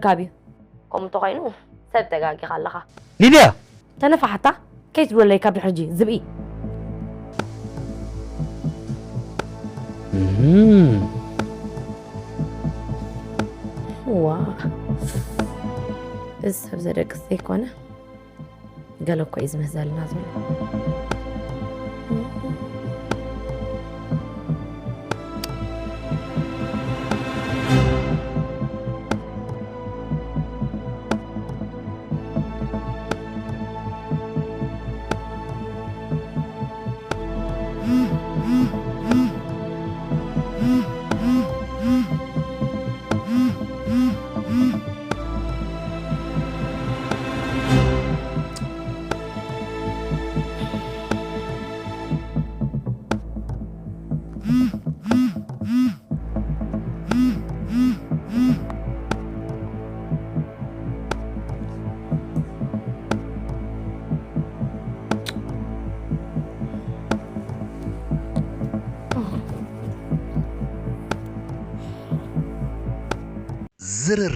ምርካብ እዩ። ከምኡ እንተኾይኑ ሰብ ተጋጊኻ ኣለኻ። ሊድያ! ተነፋሓታ፣ ከይትብለለይ ካብ ድሕርጂ ዝብኢ። እም። ዋ፣ እዚ ሰብ ዘደቅስ ዘይኮነ ገለ እኮ እዩ ዝምህዘልና ዘሎ። ዝርር